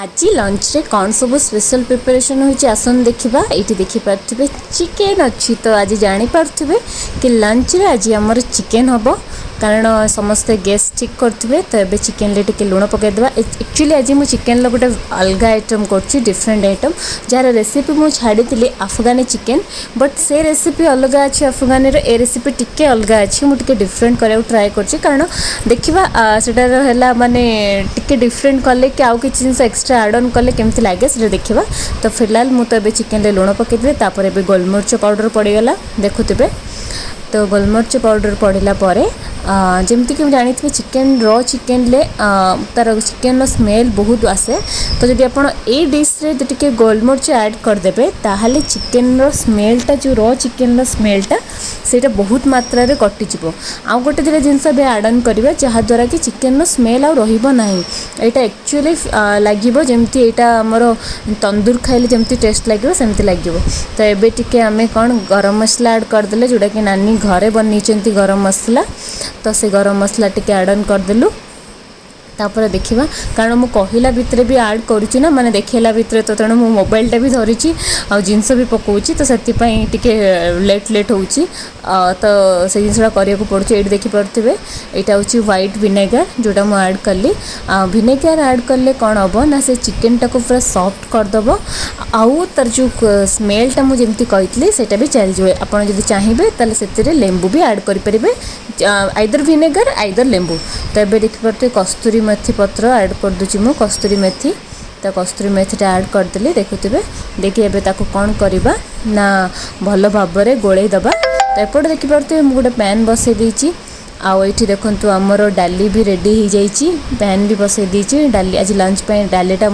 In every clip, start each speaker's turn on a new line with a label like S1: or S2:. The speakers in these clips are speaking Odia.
S1: ଆଜି ଲଞ୍ଚରେ କ'ଣ ସବୁ ସ୍ପେଶାଲ୍ ପ୍ରିପାରେସନ୍ ହୋଇଛି, ଆସନ୍ତୁ ଦେଖିବା। ଏଇଠି ଦେଖିପାରୁଥିବେ ଚିକେନ୍ ଅଛି। ତ ଆଜି ଜାଣିପାରୁଥିବେ କି ଲଞ୍ଚରେ ଆଜି ଆମର ଚିକେନ୍ ହେବ, କାରଣ ସମସ୍ତେ ଗେଷ୍ଟ ଠିକ୍ କରିଥିବେ। ତ ଏବେ ଚିକେନ୍ରେ ଟିକେ ଲୁଣ ପକାଇଦେବା। ଆକ୍ଚୁଆଲି ଆଜି ମୁଁ ଚିକେନ୍ର ଗୋଟେ ଅଲଗା ଆଇଟମ୍ କରୁଛି, ଡିଫରେଣ୍ଟ ଆଇଟମ୍, ଯାହାର ରେସିପି ମୁଁ ଛାଡ଼ିଥିଲି ଆଫଗାନୀ ଚିକେନ୍। ବଟ୍ ସେ ରେସିପି ଅଲଗା ଅଛି ଆଫଗାନୀର, ଏ ରେସିପି ଟିକେ ଅଲଗା ଅଛି। ମୁଁ ଟିକେ ଡିଫରେଣ୍ଟ କରିବାକୁ ଟ୍ରାଏ କରୁଛି, କାରଣ ଦେଖିବା ସେଟାର ହେଲା ମାନେ ଟିକେ ଡିଫରେଣ୍ଟ କଲେ କି ଆଉ କିଛି ଜିନିଷ ଏକ୍ସଟ୍ରା ଆଡ଼୍ ଅନ୍ କଲେ କେମିତି ଲାଗେ, ସେଟା ଦେଖିବା। ତ ଫିଲହାଲ ମୁଁ ତ ଏବେ ଚିକେନ୍ରେ ଲୁଣ ପକାଇଦେଲି। ତାପରେ ଏବେ ଗୋଲମରିଚ ପାଉଡ଼ର ପଡ଼ିଗଲା, ଦେଖୁଥିବେ। ତ ଗୋଲମରିଚ ପାଉଡ଼ର ପଡ଼ିଲା ପରେ, ଯେମିତିକି ଜାଣିଥିବେ, ଚିକେନ୍ ର ଚିକେନ୍ରେ ତା'ର ଚିକେନ୍ର ସ୍ମେଲ୍ ବହୁତ ଆସେ। ତ ଯଦି ଆପଣ ଏଇ ଡିଶ୍ରେ ଟିକେ ଗୋଲମରିଚ ଆଡ଼୍ କରିଦେବେ, ତାହେଲେ ଚିକେନ୍ର ସ୍ମେଲ୍ଟା, ଯେଉଁ ର ଚିକେନ୍ର ସ୍ମେଲ୍ଟା, ସେଇଟା ବହୁତ ମାତ୍ରାରେ କଟିଯିବ। ଆଉ ଗୋଟେ ଦୁଇଟା ଜିନିଷ ଏବେ ଆଡ଼୍ ଅନ୍ କରିବା, ଯାହାଦ୍ୱାରା କି ଚିକେନ୍ର ସ୍ମେଲ୍ ଆଉ ରହିବ ନାହିଁ। ଏଇଟା ଆକ୍ଚୁଆଲି ଲାଗିବ ଯେମିତି ଏଇଟା ଆମର ତନ୍ଦୁର ଖାଇଲେ ଯେମିତି ଟେଷ୍ଟ ଲାଗିବ, ସେମିତି ଲାଗିବ। ତ ଏବେ ଟିକେ ଆମେ କ'ଣ ଗରମ ମସଲା ଆଡ଼୍ କରିଦେଲେ, ଯେଉଁଟାକି ନାନୀ ଘରେ ବନେଇଛନ୍ତି ଗରମ ମସଲା। ତ ସେ ଗରମ ମସଲା ଟିକେ ଆଡ଼୍ ଅନ୍ କରିଦେଲୁ। ତାପରେ ଦେଖିବା, କାରଣ ମୁଁ କହିଲା ଭିତରେ ବି ଆଡ଼୍ କରୁଛି ନା, ମାନେ ଦେଖେଇଲା ଭିତରେ, ତ ତେଣୁ ମୁଁ ମୋବାଇଲଟା ବି ଧରିଛି ଆଉ ଜିନିଷ ବି ପକାଉଛି, ତ ସେଥିପାଇଁ ଟିକେ ଲେଟ୍ ଲେଟ୍ ହେଉଛି। ତ ସେଇ ଜିନିଷଟା କରିବାକୁ ପଡ଼ୁଛି। ଏଇଠି ଦେଖିପାରୁଥିବେ, ଏଇଟା ହେଉଛି ହ୍ୱାଇଟ୍ ଭିନେଗାର, ଯେଉଁଟା ମୁଁ ଆଡ଼୍ କଲି। ଭିନେଗାର ଆଡ଼୍ କଲେ କ'ଣ ହେବ ନା, ସେ ଚିକେନଟାକୁ ପୁରା ସଫ୍ଟ କରିଦେବ ଆଉ ତାର ଯେଉଁ ସ୍ମେଲ୍ଟା ମୁଁ ଯେମିତି କହିଥିଲି, ସେଇଟା ବି ଚାଲିଯିବ। ଆପଣ ଯଦି ଚାହିଁବେ, ତାହେଲେ ସେଥିରେ ଲେମ୍ବୁ ବି ଆଡ଼୍ କରିପାରିବେ, ଆଇଦର ଭିନେଗାର ଆଇଦର ଲେମ୍ବୁ। ତ ଏବେ ଦେଖିପାରୁଥିବେ, କସ୍ତୁରୀ ମେଥି ପତ୍ର ଆଡ଼୍ କରିଦେଉଛି ମୁଁ, କସ୍ତୁରୀ ମେଥି। ତ କସ୍ତୁରୀ ମେଥିଟା ଆଡ଼୍ କରିଦେଲି, ଦେଖୁଥିବେ। ଦେଖି ଏବେ ତାକୁ କ'ଣ କରିବା ନା, ଭଲ ଭାବରେ ଗୋଳେଇ ଦେବା। ତ ଏପଟେ ଦେଖିପାରୁଥିବେ, ମୁଁ ଗୋଟେ ପ୍ୟାନ୍ ବସେଇ ଦେଇଛି ଆଉ ଏଇଠି ଦେଖନ୍ତୁ, ଆମର ଡାଲି ବି ରେଡ଼ି ହେଇଯାଇଛି। ପ୍ୟାନ୍ ବି ବସେଇ ଦେଇଛି। ଡାଲି ଆଜି ଲଞ୍ଚ ପାଇଁ ଡାଲିଟା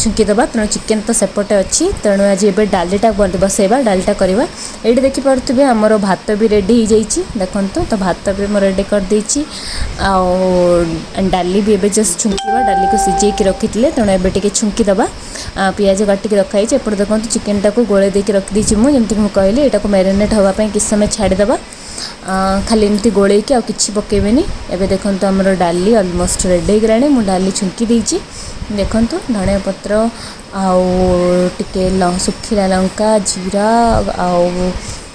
S1: ଛୁଙ୍କି ଦେବା। ତେଣୁ ଚିକେନ୍ ତ ସେପଟେ ଅଛି, ତେଣୁ ଆଜି ଏବେ ଡାଲିଟା ବସେଇବା, ଡାଲିଟା କରିବା। ଏଇଠି ଦେଖିପାରୁଥିବେ, ଆମର ଭାତ ବି ରେଡ଼ି ହେଇଯାଇଛି, ଦେଖନ୍ତୁ। ତ ଭାତ ବି ମୁଁ ରେଡ଼ି କରିଦେଇଛି ଆଉ ଡାଲି ବି ଏବେ ଜଷ୍ଟ ଛୁଙ୍କିବା। ଡାଲିକୁ ସିଝେଇକି ରଖିଥିଲେ, ତେଣୁ ଏବେ ଟିକେ ଛୁଙ୍କି ଦେବା। ପିଆଜ କାଟିକି ରଖାହେଇଛି। ଏପଟେ ଦେଖନ୍ତୁ, ଚିକେନଟାକୁ ଗୋଳେଇ ଦେଇକି ରଖିଦେଇଛି ମୁଁ। ଯେମିତିକି ମୁଁ କହିଲି, ଏଇଟାକୁ ମ୍ୟାରିନେଟ୍ ହେବା ପାଇଁ କିଛି ସମୟ ଛାଡ଼ିଦେବା, ଖାଲି ଏମିତି ଗୋଳେଇକି, ଆଉ କିଛି ପକାଇବେନି। ଏବେ ଦେଖନ୍ତୁ, ଆମର ଡାଲି ଅଲମୋଷ୍ଟ ରେଡ଼ି ହେଇଗଲାଣି। ମୁଁ ଡାଲି ଛୁଙ୍କି ଦେଇଛି, ଦେଖନ୍ତୁ। ଧଣିଆ ପତ୍ର ଆଉ ଟିକେ ଶୁଖିଲା ଲଙ୍କା, ଜିରା ଆଉ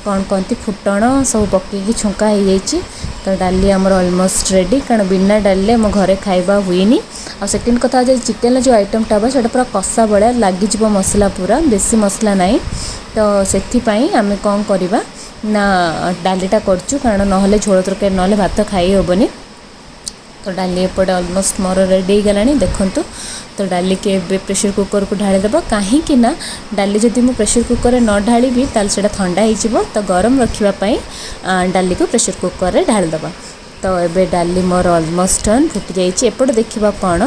S1: କ'ଣ କହନ୍ତି, ଫୁଟଣ ସବୁ ପକାଇକି ଛୁଙ୍କା ହେଇଯାଇଛି। ତ ଡାଲି ଆମର ଅଲମୋଷ୍ଟ ରେଡ଼ି, କାରଣ ବିନା ଡାଲିରେ ଆମ ଘରେ ଖାଇବା ହୁଏନି। ଆଉ ସେକେଣ୍ଡ କଥା ହେଉଛି, ଚିକେନ୍ର ଯେଉଁ ଆଇଟମ୍ଟା ହେବ, ସେଇଟା ପୁରା କଷା ଭଳିଆ ଲାଗିଯିବ, ମସଲା ପୁରା, ବେଶୀ ମସଲା ନାହିଁ। ତ ସେଥିପାଇଁ ଆମେ କ'ଣ କରିବା ନା, ଡାଲିଟା କରୁଛୁ, କାରଣ ନହେଲେ ଝୋଳ ତରକାରୀ ନହେଲେ ଭାତ ଖାଇ ହେବନି। ତ ଡାଲି ଏପଟେ ଅଲମୋଷ୍ଟ ମୋର ରେଡ଼ି ହେଇଗଲାଣି, ଦେଖନ୍ତୁ। ତ ଡାଲିକି ଏବେ ପ୍ରେସର୍ କୁକର୍କୁ ଢାଳିଦେବା, କାହିଁକି ନା ଡାଲି ଯଦି ମୁଁ ପ୍ରେସର୍ କୁକର୍ରେ ନ ଢାଳିବି, ତାହେଲେ ସେଇଟା ଥଣ୍ଡା ହେଇଯିବ। ତ ଗରମ ରଖିବା ପାଇଁ ଡାଲିକୁ ପ୍ରେସର୍ କୁକର୍ରେ ଢାଳିଦେବା। ତ ଏବେ ଡାଲି ମୋର ଅଲମୋଷ୍ଟ ଡନ୍, ଫୁଟି ଯାଇଛି। ଏପଟେ ଦେଖିବା କ'ଣ,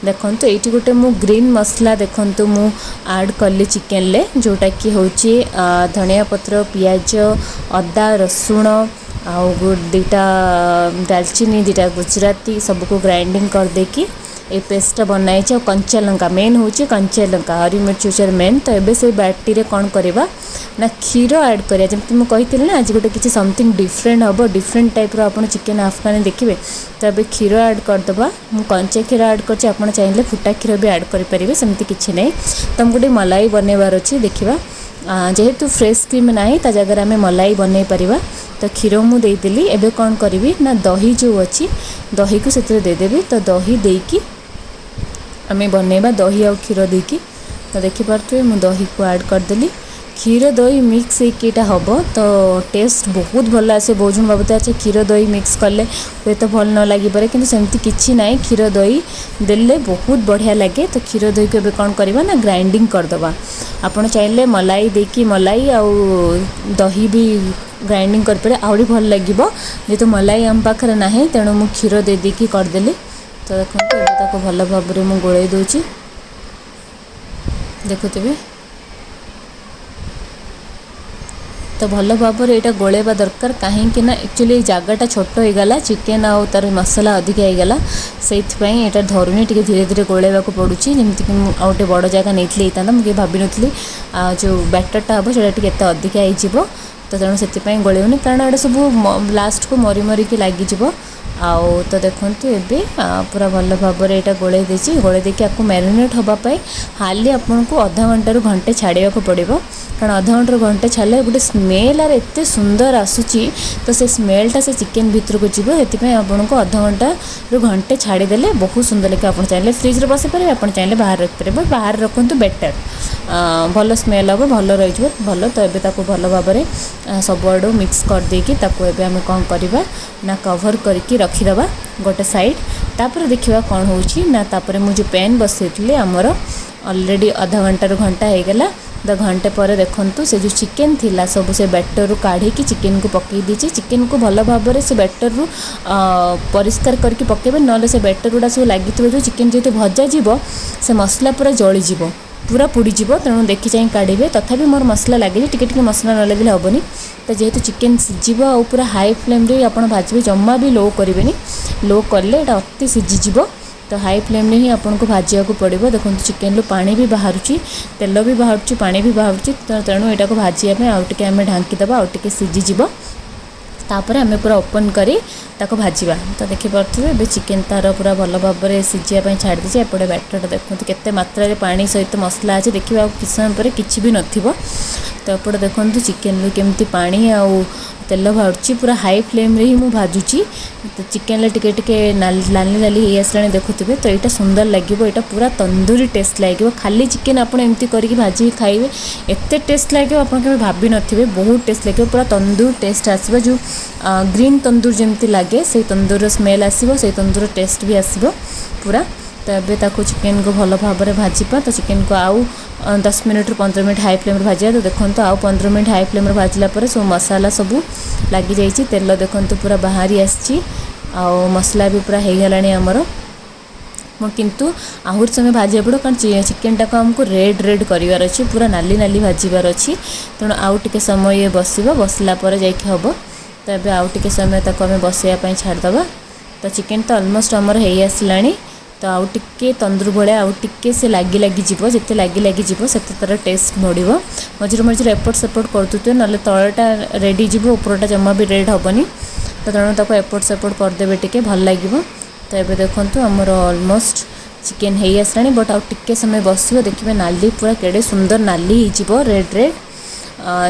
S1: ଦେଖନ୍ତୁ, ଏଇଠି ଗୋଟେ ମୁଁ ଗ୍ରୀନ୍ ମସଲା, ଦେଖନ୍ତୁ, ମୁଁ ଆଡ଼୍ କଲି ଚିକେନ୍ରେ, ଯେଉଁଟାକି ହେଉଛି ଧନିଆ ପତ୍ର, ପିଆଜ, ଅଦା, ରସୁଣ ଆଉ ଦୁଇଟା ଡାଲଚିନି, ଦୁଇଟା ଗୁଜୁରାତି, ସବୁକୁ ଗ୍ରାଇଣ୍ଡିଙ୍ଗ କରିଦେଇକି ଏଇ ପେଷ୍ଟଟା ବନାହେଇଛି। ଆଉ କଞ୍ଚା ଲଙ୍କା ମେନ୍ ହେଉଛି, କଞ୍ଚା ଲଙ୍କା, ହରି ମିର୍ଚ ହେଉଛି ମେନ୍। ତ ଏବେ ସେଇ ବାଟିରେ କ'ଣ କରିବା ନା, କ୍ଷୀର ଆଡ଼୍ କରିବା। ଯେମିତି ମୁଁ କହିଥିଲି ନା, ଆଜି ଗୋଟେ କିଛି ସମଥିଙ୍ଗ ଡିଫରେଣ୍ଟ ହେବ, ଡିଫରେଣ୍ଟ ଟାଇପ୍ର ଆପଣ ଚିକେନ୍ ଆଫଗାନି ଦେଖିବେ। ତ ଏବେ କ୍ଷୀର ଆଡ଼୍ କରିଦେବା। ମୁଁ କଞ୍ଚା କ୍ଷୀର ଆଡ଼୍ କରିଛି, ଆପଣ ଚାହିଁଲେ ଫୁଟା କ୍ଷୀର ବି ଆଡ଼୍ କରିପାରିବେ, ସେମିତି କିଛି ନାହିଁ। ତ ଆମକୁ ଗୋଟେ ମଲାଇ ବନେଇବାର ଅଛି, ଦେଖିବା। ଯେହେତୁ ଫ୍ରେଶ୍ କ୍ରିମ୍ ନାହିଁ, ତା ଜାଗାରେ ଆମେ ମଲାଇ ବନେଇ ପାରିବା। ତ କ୍ଷୀର ମୁଁ ଦେଇଦେଲି। ଏବେ କ'ଣ କରିବି ନା, ଦହି ଯେଉଁ ଅଛି, ଦହିକୁ ସେଥିରେ ଦେଇଦେବି। ତ ଦହି ଦେଇକି ଆମେ ବନେଇବା, ଦହି ଆଉ କ୍ଷୀର ଦେଇକି। ତ ଦେଖିପାରୁଥିବେ, ମୁଁ ଦହିକୁ ଆଡ଼୍ କରିଦେଲି। କ୍ଷୀର ଦହି ମିକ୍ସ ହେଇକି ଏଇଟା ହେବ, ତ ଟେଷ୍ଟ ବହୁତ ଭଲ ଆସେ। ବହୁତ ଜଣ ଭାବୁଥିବେ, ଆଚ୍ଛା, କ୍ଷୀର ଦହି ମିକ୍ସ କଲେ ହୁଏତ ଭଲ ନ ଲାଗିପାରେ, କିନ୍ତୁ ସେମିତି କିଛି ନାହିଁ। କ୍ଷୀର ଦହି ଦେଲେ ବହୁତ ବଢ଼ିଆ ଲାଗେ। ତ କ୍ଷୀର ଦହିକୁ ଏବେ କ'ଣ କରିବା ନା, ଗ୍ରାଇଣ୍ଡିଙ୍ଗ କରିଦେବା। ଆପଣ ଚାହିଁଲେ ମଲାଇ ଦେଇକି, ମଲାଇ ଆଉ ଦହି ବି ଗ୍ରାଇଣ୍ଡିଙ୍ଗ କରିପାରିବେ, ଆହୁରି ଭଲ ଲାଗିବ। ଯେହେତୁ ମଲାଇ ଆମ ପାଖରେ ନାହିଁ, ତେଣୁ ମୁଁ କ୍ଷୀର ଦେଇ ଦେଇକି କରିଦେଲି। ତ ଦେଖନ୍ତୁ, ଏବେ ତାକୁ ଭଲ ଭାବରେ ମୁଁ ଗୋଳେଇ ଦେଉଛି, ଦେଖୁଥିବେ। ତ ଭଲ ଭାବରେ ଏଇଟା ଗୋଳେଇବା ଦରକାର, କାହିଁକି ନା ଆକ୍ଚୁଆଲି ଏଇ ଜାଗାଟା ଛୋଟ ହେଇଗଲା, ଚିକେନ୍ ଆଉ ତା'ର ମସଲା ଅଧିକା ହେଇଗଲା, ସେଇଥିପାଇଁ ଏଇଟା ଧରୁନି, ଟିକେ ଧୀରେ ଧୀରେ ଗୋଳେଇବାକୁ ପଡ଼ୁଛି। ଯେମିତିକି ମୁଁ ଆଉ ଗୋଟେ ବଡ଼ ଜାଗା ନେଇଥିଲି ହେଇଥାନ୍ତା। ମୁଁ କେବେ ଭାବିନଥିଲି ଆଉ ଯେଉଁ ବ୍ୟାଟର୍ଟା ହେବ, ସେଇଟା ଟିକେ ଏତେ ଅଧିକା ହେଇଯିବ। ତ ତେଣୁ ସେଥିପାଇଁ ଗୋଳେଇବନି, କାରଣ ଏଇଟା ସବୁ ଲାଷ୍ଟକୁ ମରି ମରିକି ଲାଗିଯିବ। ଆଉ ତ ଦେଖନ୍ତୁ, ଏବେ ପୁରା ଭଲ ଭାବରେ ଏଇଟା ଗୋଳେଇ ଦେଇଛି। ଗୋଳେଇ ଦେଇକି ଆକୁ ମ୍ୟାରିନେଟ୍ ହେବା ପାଇଁ ହାର୍ଡ଼ଲି ଆପଣଙ୍କୁ ଅଧ ଘଣ୍ଟାରୁ ଘଣ୍ଟେ ଛାଡ଼ିବାକୁ ପଡ଼ିବ, କାରଣ ଅଧ ଘଣ୍ଟାରୁ ଘଣ୍ଟେ ଛାଡ଼ିଲେ ଗୋଟେ ସ୍ମେଲ୍ ଆର ଏତେ ସୁନ୍ଦର ଆସୁଛି, ତ ସେ ସ୍ମେଲ୍ଟା ସେ ଚିକେନ୍ ଭିତରକୁ ଯିବ। ସେଥିପାଇଁ ଆପଣଙ୍କୁ ଅଧ ଘଣ୍ଟାରୁ ଘଣ୍ଟେ ଛାଡ଼ିଦେଲେ ବହୁତ ସୁନ୍ଦର ଲାଗିବ। ଆପଣ ଚାହିଁଲେ ଫ୍ରିଜ୍ରେ ବସେଇ ପାରିବେ, ଆପଣ ଚାହିଁଲେ ବାହାରେ ରଖିପାରିବେ, ବଟ୍ ବାହାରେ ରଖନ୍ତୁ ବେଟର୍, ଭଲ ସ୍ମେଲ୍ ହେବ, ଭଲ ରହିଯିବ ଭଲ। ତ ଏବେ ତାକୁ ଭଲ ଭାବରେ ସବୁଆଡ଼ୁ ମିକ୍ସ କରିଦେଇକି ତାକୁ ଏବେ ଆମେ କ'ଣ କରିବା ନା କଭର୍ କରିକି ରଖିଦେବା ଗୋଟେ ସାଇଡ଼୍। ତାପରେ ଦେଖିବା କ'ଣ ହେଉଛି ନା, ତାପରେ ମୁଁ ଯେଉଁ ପ୍ୟାନ୍ ବସେଇଥିଲି, ଆମର ଅଲରେଡ଼ି ଅଧ ଘଣ୍ଟାରୁ ଘଣ୍ଟା ହେଇଗଲା। ତ ଘଣ୍ଟେ ପରେ ଦେଖନ୍ତୁ, ସେ ଯେଉଁ ଚିକେନ୍ ଥିଲା ସବୁ ସେ ବ୍ୟାଟରରୁ କାଢ଼ିକି ଚିକେନ୍କୁ ପକାଇ ଦେଇଛି। ଚିକେନ୍କୁ ଭଲ ଭାବରେ ସେ ବ୍ୟାଟରରୁ ପରିଷ୍କାର କରିକି ପକାଇବେ, ନହେଲେ ସେ ବ୍ୟାଟର ଗୁଡ଼ା ସବୁ ଲାଗିଥିବ। ଯେଉଁ ଚିକେନ୍ ଯେହେତୁ ଭଜା ଯିବ, ସେ ମସଲା ପୁରା ଜଳିଯିବ, ପୁରା ପୋଡ଼ିଯିବ, ତେଣୁ ଦେଖି ଚାହିଁ କାଢ଼ିବେ। ତଥାପି ମୋର ମସଲା ଲାଗିଛି ଟିକେ ଟିକେ, ମସଲା ନ ଲାଗିଲେ ହେବନି। ତ ଯେହେତୁ ଚିକେନ୍ ସିଝିବ ଆଉ ପୁରା ହାଇ ଫ୍ଲେମ୍ରେ ଆପଣ ଭାଜିବେ, ଜମା ବି ଲୋ କରିବେନି। ଲୋ କଲେ ଏଇଟା ଅତି ସିଝିଯିବ, ତ ହାଇ ଫ୍ଲେମ୍ରେ ହିଁ ଆପଣଙ୍କୁ ଭାଜିବାକୁ ପଡ଼ିବ। ଦେଖନ୍ତୁ, ଚିକେନ୍ରୁ ପାଣି ବି ବାହାରୁଛି, ତେଲ ବି ବାହାରୁଛି, ପାଣି ବି ବାହାରୁଛି। ତ ତେଣୁ ଏଇଟାକୁ ଭାଜିବା ପାଇଁ ଆଉ ଟିକେ ଆମେ ଢାଙ୍କିଦେବା, ଆଉ ଟିକେ ସିଝିଯିବ, ତାପରେ ଆମେ ପୁରା ଓପନ୍ କରି ତାକୁ ଭାଜିବା। ତ ଦେଖିପାରୁଥିବେ, ଏବେ ଚିକେନ୍ ତା'ର ପୁରା ଭଲ ଭାବରେ ସିଝିବା ପାଇଁ ଛାଡ଼ି ଦେଇଛି। ଏପଟେ ବ୍ୟାଟରଟା ଦେଖନ୍ତୁ, କେତେ ମାତ୍ରାରେ ପାଣି ସହିତ ମସଲା ଅଛି। ଦେଖିବା, ଆଉ କିଛି ସମୟ ପରେ କିଛି ବି ନଥିବ। ତ ଏପଟେ ଦେଖନ୍ତୁ, ଚିକେନ୍ରୁ କେମିତି ପାଣି ଆଉ ତେଲ ବାହାରୁଛି। ପୁରା ହାଇ ଫ୍ଲେମ୍ରେ ହିଁ ମୁଁ ଭାଜୁଛି। ତ ଚିକେନ୍ରେ ଟିକେ ଟିକେ ନାଲି ନାଲି ହେଇ ଆସିଲାଣି, ଦେଖୁଥିବେ। ତ ଏଇଟା ସୁନ୍ଦର ଲାଗିବ, ଏଇଟା ପୁରା ତନ୍ଦୁରୀ ଟେଷ୍ଟ ଲାଗିବ। ଖାଲି ଚିକେନ୍ ଆପଣ ଏମିତି କରିକି ଭାଜିକି ଖାଇବେ, ଏତେ ଟେଷ୍ଟ ଲାଗିବ ଆପଣ କେବେ ଭାବି ନଥିବେ। ବହୁତ ଟେଷ୍ଟ ଲାଗିବ, ପୁରା ତନ୍ଦୁର ଟେଷ୍ଟ ଆସିବ। ଯେଉଁ ଗ୍ରୀନ୍ ତନ୍ଦୁର ଯେମିତି ଲାଗେ, ସେଇ ତନ୍ଦୁରର ସ୍ମେଲ୍ ଆସିବ, ସେଇ ତନ୍ଦୁର ଟେଷ୍ଟ ବି ଆସିବ ପୁରା। ତ ଏବେ ତାକୁ ଚିକେନ୍କୁ ଭଲ ଭାବରେ ଭାଜିବା। ତ ଚିକେନ୍କୁ ଆଉ 10 ମିନିଟ୍ରୁ 15 ମିନିଟ୍ ହାଇ ଫ୍ଲେମ୍ରେ ଭାଜିବା। ତ ଦେଖନ୍ତୁ, ଆଉ 15 ମିନିଟ୍ ହାଇ ଫ୍ଲେମ୍ରେ ଭାଜିଲା ପରେ ସବୁ ମସଲା ସବୁ ଲାଗିଯାଇଛି। ତେଲ ଦେଖନ୍ତୁ, ପୁରା ବାହାରି ଆସିଛି ଆଉ ମସଲା ବି ପୁରା ହେଇଗଲାଣି ଆମର। କିନ୍ତୁ ଆହୁରି ସମୟ ଭାଜିବାକୁ ପଡ଼ିବ, କାରଣ ଚିକେନ୍ଟାକୁ ଆମକୁ ରେଡ଼୍ ରେଡ଼୍ କରିବାର ଅଛି, ପୁରା ନାଲି ନାଲି ଭାଜିବାର ଅଛି। ତେଣୁ ଆଉ ଟିକେ ସମୟ ଇଏ ବସିବ, ବସିଲା ପରେ ଯାଇକି ହେବ। ତ ଏବେ ଆଉ ଟିକେ ସମୟ ତାକୁ ଆମେ ବସିବା ପାଇଁ ଛାଡ଼ିଦେବା। ତ ଚିକେନ୍ ତ ଅଲମୋଷ୍ଟ ଆମର ହେଇ ଆସିଲାଣି। ତ ଆଉ ଟିକେ ତନ୍ଦୁର ଭଳିଆ ଆଉ ଟିକେ ସେ ଲାଗି ଲାଗିଯିବ। ଯେତେ ଲାଗି ଲାଗିଯିବ, ସେତେ ତା'ର ଟେଷ୍ଟ ବଢ଼ିବ। ମଝିରେ ମଝିରେ ଏପଟ ସେପଟ କରିଦେଉଥିବେ, ନହେଲେ ତଳଟା ରେଡ଼ି ଯିବ, ଉପରଟା ଜମା ବି ରେଡ଼୍ ହେବନି। ତ ତେଣୁ ତାକୁ ଏପଟ ସେପଟ କରିଦେବେ, ଟିକେ ଭଲ ଲାଗିବ। ତ ଏବେ ଦେଖନ୍ତୁ, ଆମର ଅଲମୋଷ୍ଟ ଚିକେନ୍ ହେଇ ଆସିଲାଣି, ବଟ୍ ଆଉ ଟିକେ ସମୟ ବସିବ। ଦେଖିବେ, ନାଲି ପୁରା କେଡ଼େ ସୁନ୍ଦର ନାଲି ହେଇଯିବ, ରେଡ଼୍ ରେଡ଼୍।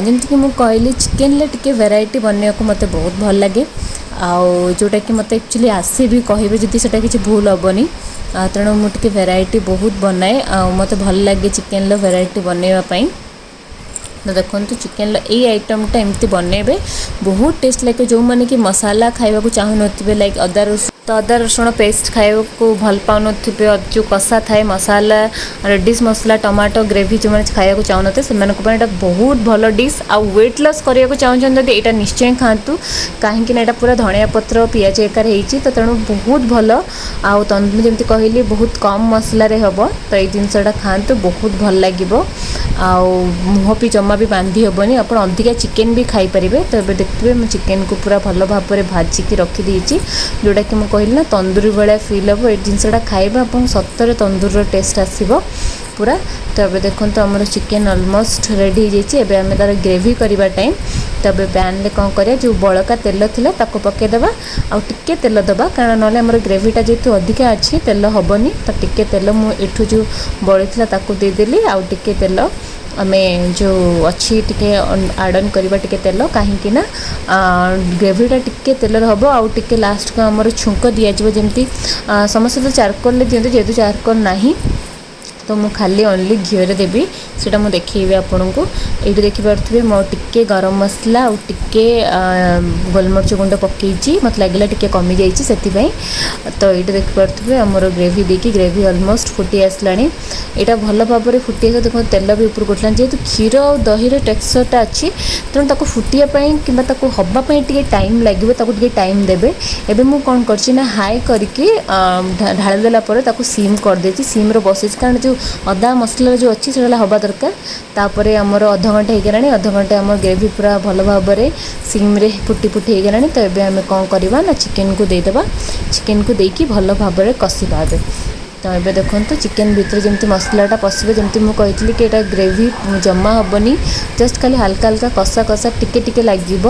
S1: ଯେମିତିକି ମୁଁ କହିଲି, ଚିକେନ୍ରେ ଟିକେ ଭେରାଇଟି ବନେଇବାକୁ ମୋତେ ବହୁତ ଭଲ ଲାଗେ, ଆଉ ଯେଉଁଟାକି ମୋତେ ଆକ୍ଚୁଆଲି ଆସେ ବି କହିବେ ଯଦି ସେଇଟା କିଛି ଭୁଲ ହେବନି। ତେଣୁ ମୁଁ ଟିକେ ଭେରାଇଟି ବହୁତ ବନାଏ ଆଉ ମୋତେ ଭଲ ଲାଗେ ଚିକେନ୍ର ଭେରାଇଟି ବନେଇବା ପାଇଁ। ତ ଦେଖନ୍ତୁ, ଚିକେନ୍ର ଏଇ ଆଇଟମ୍ଟା ଏମିତି ବନେଇବେ, ବହୁତ ଟେଷ୍ଟ ଲାଗିବ। ଯେଉଁମାନେ କି ମସଲା ଖାଇବାକୁ ଚାହୁଁନଥିବେ, ଲାଇକ୍ ଅଦା ରସୁଣ, ତ ଅଦା ରସୁଣ ପେଷ୍ଟ ଖାଇବାକୁ ଭଲ ପାଉନଥିବେ, ଯେଉଁ କଷା ଥାଏ ମସଲା, ରେଡ଼ିସ୍ ମସଲା, ଟମାଟୋ ଗ୍ରେଭି ଯେଉଁମାନେ ଖାଇବାକୁ ଚାହୁଁନଥିବେ, ସେମାନଙ୍କ ପାଇଁ ଏଇଟା ବହୁତ ଭଲ ଡିସ୍। ଆଉ ୱେଟ୍ ଲସ୍ କରିବାକୁ ଚାହୁଁଛନ୍ତି ଯଦି, ଏଇଟା ନିଶ୍ଚୟ ଖାଆନ୍ତୁ, କାହିଁକି ନା ଏଇଟା ପୁରା ଧଣିଆ ପତ୍ର, ପିଆଜ ଏକାରେ ହେଇଛି। ତ ତେଣୁ ବହୁତ ଭଲ, ଆଉ ମୁଁ ଯେମିତି କହିଲି, ବହୁତ କମ୍ ମସଲାରେ ହେବ। ତ ଏଇ ଜିନିଷଟା ଖାଆନ୍ତୁ, ବହୁତ ଭଲ ଲାଗିବ ଆଉ ମୁହଁ ବି ଜମା ବି ବାନ୍ଧି ହେବନି। ଆପଣ ଅଧିକା ଚିକେନ୍ ବି ଖାଇପାରିବେ। ତ ଏବେ ଦେଖିଥିବେ, ମୁଁ ଚିକେନ୍କୁ ପୁରା ଭଲ ଭାବରେ ଭାଜିକି ରଖିଦେଇଛି, ଯେଉଁଟାକି ମୁଁ କହିଲି ନା ତନ୍ଦୁରୀ ଭଳିଆ ଫିଲ୍ ହେବ। ଏ ଜିନିଷଟା ଖାଇବା ଆପଣଙ୍କୁ ସତରେ ତନ୍ଦୁରୀର ଟେଷ୍ଟ ଆସିବ ପୁରା। ତ ଏବେ ଦେଖନ୍ତୁ, ଆମର ଚିକେନ୍ ଅଲମୋଷ୍ଟ ରେଡ଼ି ହେଇଯାଇଛି। ଏବେ ଆମେ ତା'ର ଗ୍ରେଭି କରିବା ଟାଇମ୍। ତ ଏବେ ପ୍ୟାନ୍ରେ କ'ଣ କରିବା, ଯେଉଁ ବଳକା ତେଲ ଥିଲା ତାକୁ ପକାଇଦେବା, ଆଉ ଟିକେ ତେଲ ଦେବା, କାରଣ ନହେଲେ ଆମର ଗ୍ରେଭିଟା ଯେହେତୁ ଅଧିକା ଅଛି, ତେଲ ହେବନି। ତ ଟିକେ ତେଲ ମୁଁ ଏଠୁ ଯେଉଁ ବଳିଥିଲା ତାକୁ ଦେଇଦେଲି, ଆଉ ଟିକେ ତେଲ ଆମେ ଯେଉଁ ଅଛି ଟିକେ ଆଡ଼୍ ଅନ୍ କରିବା ଟିକେ ତେଲ, କାହିଁକି ନା ଗ୍ରେଭିଟା ଟିକେ ତେଲରେ ହେବ। ଆଉ ଟିକେ ଲାଷ୍ଟକୁ ଆମର ଛୁଙ୍କ ଦିଆଯିବ। ଯେମିତି ସମସ୍ତେ ତ ଚାରକୋଲରେ ଦିଅନ୍ତି, ଯେହେତୁ ଚାରକୋଲ ନାହିଁ, ତ ମୁଁ ଖାଲି ଓନ୍ଲି ଘିଅରେ ଦେବି, ସେଇଟା ମୁଁ ଦେଖେଇବି ଆପଣଙ୍କୁ। ଏଇଠି ଦେଖିପାରୁଥିବେ, ମୁଁ ଟିକେ ଗରମ ମସଲା ଆଉ ଟିକେ ଗୋଲମରିଚ ଗୁଣ୍ଡ ପକାଇଛି, ମୋତେ ଲାଗିଲା ଟିକେ କମିଯାଇଛି ସେଥିପାଇଁ। ତ ଏଇଠି ଦେଖିପାରୁଥିବେ, ଆମର ଗ୍ରେଭି ଦେଇକି ଗ୍ରେଭି ଅଲମୋଷ୍ଟ ଫୁଟି ଆସିଲାଣି। ଏଇଟା ଭଲ ଭାବରେ ଫୁଟି ଆସିବ। ଦେଖନ୍ତୁ, ତେଲ ବି ଉପରକୁ ଉଠିଲାଣି। ଯେହେତୁ କ୍ଷୀର ଆଉ ଦହିର ଟେକ୍ସଚରଟା ଅଛି, ତେଣୁ ତାକୁ ଫୁଟିବା ପାଇଁ କିମ୍ବା ତାକୁ ହେବା ପାଇଁ ଟିକେ ଟାଇମ୍ ଲାଗିବ, ତାକୁ ଟିକେ ଟାଇମ୍ ଦେବେ। ଏବେ ମୁଁ କ'ଣ କରିଛି ନା, ହାଇ କରିକି ଢାଳି ଦେଲା ପରେ ତାକୁ ସିମ୍ କରିଦେଇଛି, ସିମ୍ରେ ବସେଇଛି, କାରଣ ଯେଉଁ ଅଦା ମସଲା ଯେଉଁ ଅଛି ସେଇଟା ହେବା ଦରକାର। ତାପରେ ଆମର ଅଧଘଣ୍ଟା ହେଇଗଲାଣି। ଅଧଘଣ୍ଟା ଆମ ଗ୍ରେଭି ପୁରା ଭଲ ଭାବରେ ସିମ୍ରେ ଫୁଟି ଫୁଟି ହେଇଗଲାଣି। ତ ଏବେ ଆମେ କ'ଣ କରିବା ନା, ଚିକେନ୍କୁ ଦେଇଦେବା। ଚିକେନ୍କୁ ଦେଇକି ଭଲ ଭାବରେ କଷିବା ଏବେ। ତ ଏବେ ଦେଖନ୍ତୁ, ଚିକେନ୍ ଭିତରେ ଯେମିତି ମସଲାଟା ପଶିବ, ଯେମିତି ମୁଁ କହିଥିଲି କି ଏଇଟା ଗ୍ରେଭି ଜମା ହେବନି, ଜଷ୍ଟ ଖାଲି ହାଲକା ହାଲକା କଷା କଷା ଟିକେ ଟିକେ ଲାଗିବ,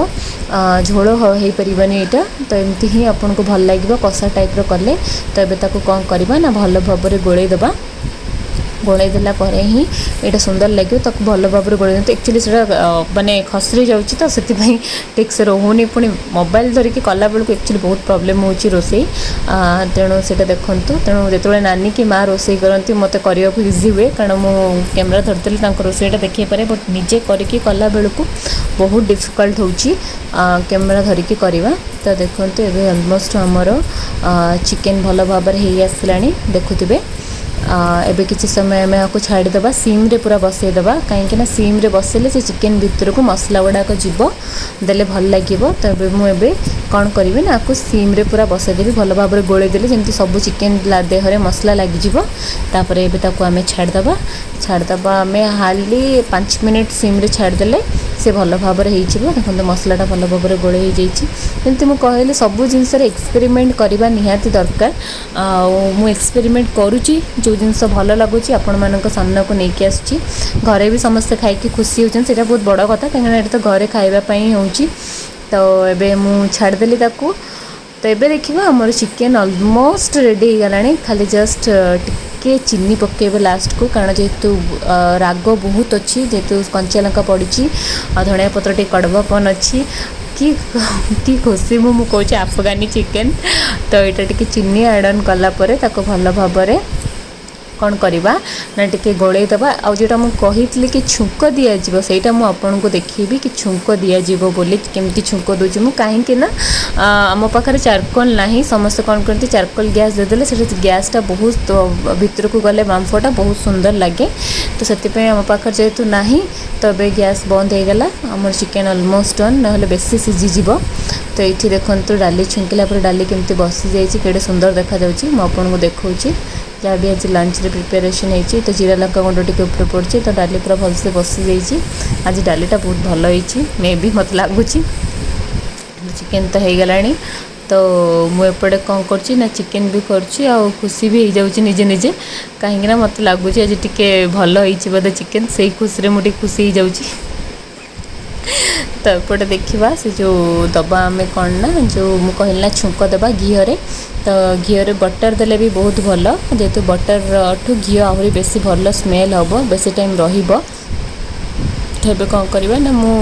S1: ଝୋଳ ହେଇପାରିବନି ଏଇଟା। ତ ଏମିତି ହିଁ ଆପଣଙ୍କୁ ଭଲ ଲାଗିବ କଷା ଟାଇପ୍ର କଲେ। ତ ଏବେ ତାକୁ କ'ଣ କରିବା ନା ଭଲ ଭାବରେ ଗୋଳେଇ ଦେବା। ଗୋଳେଇ ଦେଲା ପରେ ହିଁ ଏଇଟା ସୁନ୍ଦର ଲାଗିବ। ତାକୁ ଭଲ ଭାବରେ ଗୋଳେଇ ଦିଅନ୍ତୁ। ଆକ୍ଚୁଆଲି ସେଇଟା ମାନେ ଖସରି ଯାଉଛି, ତ ସେଥିପାଇଁ ଠିକ୍ସେ ରହୁନି। ପୁଣି ମୋବାଇଲ ଧରିକି କଲାବେଳକୁ ଆକ୍ଚୁଆଲି ବହୁତ ପ୍ରୋବ୍ଲେମ୍ ହେଉଛି ରୋଷେଇ। ତେଣୁ ସେଇଟା ଦେଖନ୍ତୁ। ତେଣୁ ଯେତେବେଳେ ନାନୀ କି ମା ରୋଷେଇ କରନ୍ତି, ମୋତେ କରିବାକୁ ଇଜି ହୁଏ, କାରଣ ମୁଁ କ୍ୟାମେରା ଧରିଦେଲେ ତାଙ୍କ ରୋଷେଇଟା ଦେଖେଇ ପାରେ। ବଟ୍ ନିଜେ କରିକି କଲାବେଳକୁ ବହୁତ ଡିଫିକଲ୍ଟ ହେଉଛି କ୍ୟାମେରା ଧରିକି କରିବା। ତ ଦେଖନ୍ତୁ, ଏବେ ଅଲମୋଷ୍ଟ ଆମର ଚିକେନ୍ ଭଲ ଭାବରେ ହେଇ ଆସିଲାଣି, ଦେଖୁଥିବେ। ଏବେ କିଛି ସମୟ ଆମେ ଏହାକୁ ଛାଡ଼ିଦେବା, ସିମ୍ରେ ପୁରା ବସେଇଦେବା, କାହିଁକିନା ସିମ୍ରେ ବସେଇଲେ ସେ ଚିକେନ୍ ଭିତରକୁ ମସଲା ଗୁଡ଼ାକ ଯିବ, ଦେଲେ ଭଲ ଲାଗିବ। ତ ଏବେ ମୁଁ ଏବେ କ'ଣ କରିବି ନା ଆକୁ ସିମ୍ରେ ପୁରା ବସେଇଦେବି। ଭଲ ଭାବରେ ଗୋଳେଇ ଦେଲି, ଯେମିତି ସବୁ ଚିକେନ୍ ଦେହରେ ମସଲା ଲାଗିଯିବ। ତାପରେ ଏବେ ତାକୁ ଆମେ ଛାଡ଼ିଦେବା। ଛାଡ଼ିଦେବା ଆମେ ହାର୍ଡ଼ଲି 5 ମିନିଟ୍ ସିମ୍ରେ ଛାଡ଼ିଦେଲେ ସେ ଭଲ ଭାବରେ ହେଇଯିବ। ଦେଖନ୍ତୁ, ମସଲାଟା ଭଲ ଭାବରେ ଗୋଳେଇ ହେଇଯାଇଛି। ଯେମିତି ମୁଁ କହିଲି, ସବୁ ଜିନିଷରେ ଏକ୍ସପେରିମେଣ୍ଟ କରିବା ନିହାତି ଦରକାର। ଆଉ ମୁଁ ଏକ୍ସପେରିମେଣ୍ଟ କରୁଛି, ଯେଉଁ ଜିନିଷ ଭଲ ଲାଗୁଛି ଆପଣମାନଙ୍କ ସାମ୍ନାକୁ ନେଇକି ଆସୁଛି। ଘରେ ବି ସମସ୍ତେ ଖାଇକି ଖୁସି ହେଉଛନ୍ତି, ସେଇଟା ବହୁତ ବଡ଼ କଥା, କାହିଁକିନା ଏଇଟା ତ ଘରେ ଖାଇବା ପାଇଁ ହେଉଛି। ତ ଏବେ ମୁଁ ଛାଡ଼ିଦେଲି ତାକୁ। ତ ଏବେ ଦେଖିବା, ଆମର ଚିକେନ୍ ଅଲମୋଷ୍ଟ ରେଡ଼ି ହେଇଗଲାଣି। ଖାଲି ଜଷ୍ଟ ଟିକେ ଚିନି ପକାଇବେ ଲାଷ୍ଟକୁ, କାରଣ ଯେହେତୁ ରାଗ ବହୁତ ଅଛି, ଯେହେତୁ କଞ୍ଚା ଲଙ୍କା ପଡ଼ିଛି ଆଉ ଧଣିଆ ପତ୍ର ଟିକେ କଡ଼ବାପନ ଅଛି। କି କି ଖୁସି ମୁଁ କହୁଛି ଆଫଗାନୀ ଚିକେନ୍। ତ ଏଇଟା ଟିକେ ଚିନି ଆଡ଼୍ ଅନ୍ କଲା ପରେ ତାକୁ ଭଲ ଭାବରେ କ'ଣ କରିବା ନା ଟିକେ ଗୋଳେଇ ଦେବା। ଆଉ ଯେଉଁଟା ମୁଁ କହିଥିଲି କି ଛୁଙ୍କ ଦିଆଯିବ, ସେଇଟା ମୁଁ ଆପଣଙ୍କୁ ଦେଖେଇବି କି ଛୁଙ୍କ ଦିଆଯିବ ବୋଲି, କେମିତି ଛୁଙ୍କ ଦେଉଛି ମୁଁ। କାହିଁକି ନା ଆମ ପାଖରେ ଚାରକୋଲ୍ ନାହିଁ। ସମସ୍ତେ କ'ଣ କରନ୍ତି, ଚାରକୋଲ୍ ଗ୍ୟାସ୍ ଦେଇଦେଲେ ସେଠି ଗ୍ୟାସ୍ଟା ବହୁତ ଭିତରକୁ ଗଲେ ବାମ୍ଫଟା ବହୁତ ସୁନ୍ଦର ଲାଗେ। ତ ସେଥିପାଇଁ ଆମ ପାଖରେ ଯେହେତୁ ନାହିଁ, ତ ଏବେ ଗ୍ୟାସ୍ ବନ୍ଦ ହେଇଗଲା। ଆମର ଚିକେନ୍ ଅଲମୋଷ୍ଟ ଡନ୍, ନହେଲେ ବେଶୀ ସିଝିଯିବ। ତ ଏଇଠି ଦେଖନ୍ତୁ, ଡାଲି ଛୁଙ୍କିଲା ପରେ ଡାଲି କେମିତି ବସିଯାଇଛି, କେଡ଼େ ସୁନ୍ଦର ଦେଖାଯାଉଛି, ମୁଁ ଆପଣଙ୍କୁ ଦେଖାଉଛି। ଯାହା ବି ଆଜି ଲଞ୍ଚରେ ପ୍ରିପାରେସନ୍ ହେଇଛି। ତ ଜିରା ଲଙ୍କା ଗୁଣ୍ଡ ଟିକେ ଉପରେ ପଡ଼ିଛି। ତ ଡାଲି ପୁରା ଭଲସେ ବସିଯାଇଛି। ଆଜି ଡାଲିଟା ବହୁତ ଭଲ ହେଇଛି, ମେ ବି ମୋତେ ଲାଗୁଛି। ଚିକେନ୍ ତ ହେଇଗଲାଣି। ତ ମୁଁ ଏପଟେ କ'ଣ କରୁଛି ନା ଚିକେନ୍ ବି କରୁଛି ଆଉ ଖୁସି ବି ହେଇଯାଉଛି ନିଜେ ନିଜେ, କାହିଁକିନା ମୋତେ ଲାଗୁଛି ଆଜି ଟିକେ ଭଲ ହେଇଛି ବୋଧେ ଚିକେନ୍। ସେଇ ଖୁସିରେ ମୁଁ ଟିକେ ଖୁସି ହେଇଯାଉଛି। ତ ଏପଟେ ଦେଖିବା, ସେ ଯେଉଁ ଦେବା ଆମେ କ'ଣ ନା ଯେଉଁ ମୁଁ କହିଲି ନା ଛୁଙ୍କ ଦେବା ଘିଅରେ। ତ ଘିଅରେ ବଟର୍ ଦେଲେ ବି ବହୁତ ଭଲ, ଯେହେତୁ ବଟର୍ଠୁ ଘିଅ ଆହୁରି ବେଶୀ ଭଲ ସ୍ମେଲ୍ ହେବ, ବେଶୀ ଟାଇମ୍ ରହିବ। ତ ଏବେ କ'ଣ କରିବା ନା ମୁଁ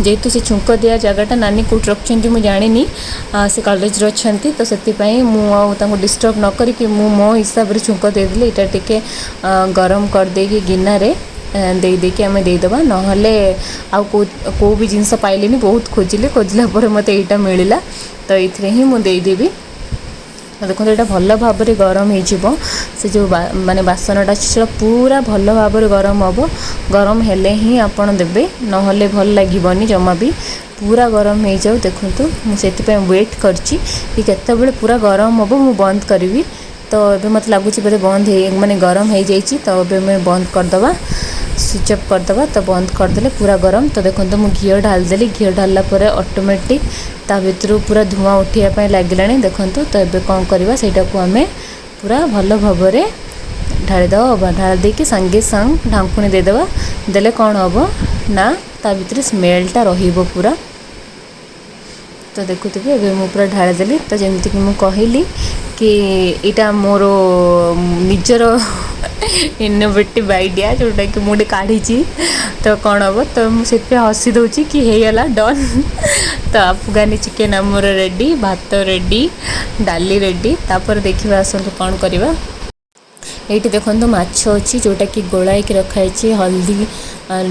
S1: ଯେହେତୁ ସେ ଛୁଙ୍କ ଦିଆ ଜାଗାଟା ନାନୀ କେଉଁଠି ରଖିଛନ୍ତି ମୁଁ ଜାଣିନି, ସେ କଲେଜରେ ଅଛନ୍ତି। ତ ସେଥିପାଇଁ ମୁଁ ଆଉ ତାଙ୍କୁ ଡିଷ୍ଟର୍ବ ନ କରିକି ମୁଁ ମୋ ହିସାବରେ ଛୁଙ୍କ ଦେଇଦେଲି। ଏଇଟା ଟିକେ ଗରମ କରିଦେଇକି ଗିନାରେ ଦେଇ ଦେଇକି ଆମେ ଦେଇଦେବା। ନହେଲେ ଆଉ କେଉଁ କେଉଁ ବି ଜିନିଷ ପାଇଲିନି, ବହୁତ ଖୋଜିଲି। ଖୋଜିଲା ପରେ ମୋତେ ଏଇଟା ମିଳିଲା, ତ ଏଇଥିରେ ହିଁ ମୁଁ ଦେଇଦେବି। ଦେଖନ୍ତୁ, ଏଇଟା ଭଲ ଭାବରେ ଗରମ ହେଇଯିବ। ସେ ଯେଉଁ ମାନେ ବାସନଟା ଅଛି, ସେଇଟା ପୁରା ଭଲ ଭାବରେ ଗରମ ହେବ। ଗରମ ହେଲେ ହିଁ ଆପଣ ଦେବେ, ନହେଲେ ଭଲ ଲାଗିବନି ଜମା ବି। ପୁରା ଗରମ ହେଇଯାଉ। ଦେଖନ୍ତୁ, ମୁଁ ସେଥିପାଇଁ ୱେଟ୍ କରିଛି କି କେତେବେଳେ ପୁରା ଗରମ ହେବ, ମୁଁ ବନ୍ଦ କରିବି। ତ ଏବେ ମୋତେ ଲାଗୁଛି ବୋଧେ ବନ୍ଦ ହେଇ ମାନେ ଗରମ ହେଇଯାଇଛି। ତ ଏବେ ଆମେ ବନ୍ଦ କରିଦେବା, ସୁଇଚ୍ ଅଫ୍ କରିଦେବା। ତ ବନ୍ଦ କରିଦେଲେ ପୁରା ଗରମ। ତ ଦେଖନ୍ତୁ, ମୁଁ ଘିଅ ଢାଳିଦେଲି। ଘିଅ ଢାଳିଲା ପରେ ଅଟୋମେଟିକ୍ ତା ଭିତରୁ ପୁରା ଧୂଆଁ ଉଠିବା ପାଇଁ ଲାଗିଲାଣି, ଦେଖନ୍ତୁ। ତ ଏବେ କ'ଣ କରିବା, ସେଇଟାକୁ ଆମେ ପୁରା ଭଲ ଭାବରେ ଢାଳିଦେବା। ଢାଳି ଦେଇକି ସାଙ୍ଗେ ସାଙ୍ଗେ ଢାଙ୍କୁଣୀ ଦେଇଦେବା। ଦେଲେ କ'ଣ ହେବ ନା ତା ଭିତରେ ସ୍ମେଲ୍ଟା ରହିବ ପୁରା। ତ ଦେଖୁଥିବେ, ଏବେ ମୁଁ ପୁରା ଢାଳିଦେଲି। ତ ଯେମିତିକି ମୁଁ କହିଲି କି ଏଇଟା ମୋର ନିଜର ଇନୋଭେଟିଭ୍ ଆଇଡ଼ିଆ, ଯେଉଁଟାକି ମୁଁ ଗୋଟେ କାଢ଼ିଛି। ତ କ'ଣ ହେବ, ତ ମୁଁ ସେଥିପାଇଁ ହସି ଦେଉଛି କି ହେଇଗଲା, ଡନ୍। ତ ଆଫଗାନୀ ଚିକେନ୍ ଆମର ରେଡ଼ି, ଭାତ ରେଡ଼ି, ଡାଲି ରେଡ଼ି। ତାପରେ ଦେଖିବା, ଆସନ୍ତୁ କ'ଣ କରିବା। ଏଇଠି ଦେଖନ୍ତୁ, ମାଛ ଅଛି, ଯେଉଁଟାକି ଗୋଳାଇକି ରଖାହେଇଛି, ହଳଦୀ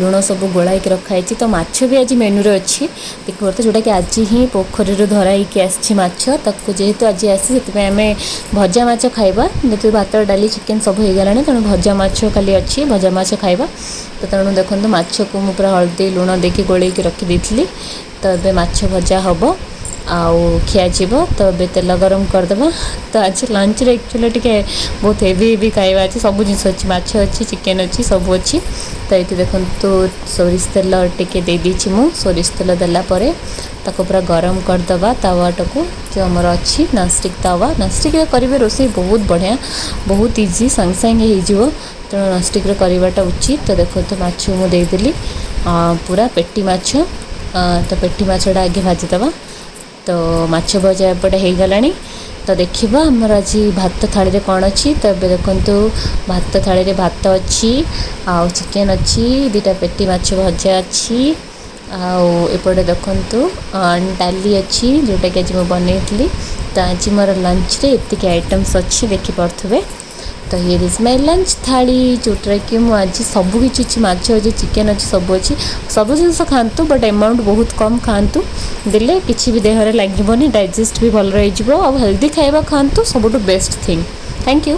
S1: ଲୁଣ ସବୁ ଗୋଳାଇକି ରଖାହେଇଛି। ତ ମାଛ ବି ଆଜି ମେନୁରେ ଅଛି, ଦେଖିପାରୁଥିବେ, ଯେଉଁଟାକି ଆଜି ହିଁ ପୋଖରୀରୁ ଧରା ହେଇକି ଆସିଛି ମାଛ। ତାକୁ ଯେହେତୁ ଆଜି ଆସିଛି, ସେଥିପାଇଁ ଆମେ ଭଜା ମାଛ ଖାଇବା। ଯେହେତୁ ଭାତ, ଡାଲି, ଚିକେନ୍ ସବୁ ହେଇଗଲାଣି, ତେଣୁ ଭଜା ମାଛ ଖାଲି ଅଛି, ଭଜା ମାଛ ଖାଇବା। ତ ତେଣୁ ଦେଖନ୍ତୁ, ମାଛକୁ ମୁଁ ପୁରା ହଳଦୀ ଲୁଣ ଦେଇକି ଗୋଳେଇକି ରଖିଦେଇଥିଲି। ତ ଏବେ ମାଛ ଭଜା ହେବ। ଆଉ ଖିଆଯିବ। ତ ଏବେ ତେଲ ଗରମ କରିଦେବା। ତ ଆଜି ଲଞ୍ଚରେ ଆକ୍ଚୁଆଲି ଟିକେ ବହୁତ ହେଭି ହେଭି ଖାଇବା ଅଛି। ସବୁ ଜିନିଷ ଅଛି, ମାଛ ଅଛି, ଚିକେନ୍ ଅଛି, ସବୁ ଅଛି। ତ ଏଇଠି ଦେଖନ୍ତୁ, ସୋରିଷ ତେଲ ଟିକେ ଦେଇଦେଇଛି ମୁଁ। ସୋରିଷ ତେଲ ଦେଲା ପରେ ତାକୁ ପୁରା ଗରମ କରିଦେବା ତାୱାଟାକୁ, ଯେଉଁ ଆମର ଅଛି ନନଷ୍ଟିକ୍ ତାୱା। ନନଷ୍ଟିକ୍ରେ କରିବେ ରୋଷେଇ ବହୁତ ବଢ଼ିଆ, ବହୁତ ଇଜି, ସାଙ୍ଗେ ସାଙ୍ଗେ ହେଇଯିବ। ତେଣୁ ନନଷ୍ଟିକ୍ରେ କରିବାଟା ଉଚିତ। ତ ଦେଖନ୍ତୁ, ମାଛ ମୁଁ ଦେଇଦେଲି, ପୁରା ପେଟି ମାଛ। ତ ପେଟି ମାଛଟା ଆଗେ ଭାଜିଦେବା। ତ ମାଛ ଭଜା ଏପଟେ ହେଇଗଲାଣି। ତ ଦେଖିବା ଆମର ଆଜି ଭାତ ଥାଳିରେ କ'ଣ ଅଛି। ତ ଏବେ ଦେଖନ୍ତୁ, ଭାତ ଥାଳିରେ ଭାତ ଅଛି ଆଉ ଚିକେନ୍ ଅଛି, 2ଟା ପେଟି ମାଛ ଭଜା ଅଛି ଆଉ ଏପଟେ ଦେଖନ୍ତୁ ଡାଲି ଅଛି, ଯେଉଁଟାକି ଆଜି ମୁଁ ବନେଇଥିଲି। ତ ଆଜି ମୋର ଲଞ୍ଚରେ ଏତିକି ଆଇଟମ୍ସ ଅଛି, ଦେଖିପାରୁଥିବେ। ତ here is my lunch ଥାଳି, ଯେଉଁଟାରେ କି ମୁଁ ଆଜି ସବୁ କିଛି ଅଛି, ମାଛ ଅଛି, ଚିକେନ୍ ଅଛି, ସବୁ ଅଛି। ସବୁ ଜିନିଷ ଖାଆନ୍ତୁ, ବଟ୍ ଆମାଉଣ୍ଟ ବହୁତ କମ୍ ଖାଆନ୍ତୁ। ଦେଲେ କିଛି ବି ଦେହରେ ଲାଗିବନି, ଡାଇଜେଷ୍ଟ ବି ଭଲ ରହିଯିବ ଆଉ ହେଲ୍ଦି ଖାଇବା ଖାଆନ୍ତୁ, ସବୁଠୁ ବେଷ୍ଟ ଥିଙ୍ଗ। Thank you.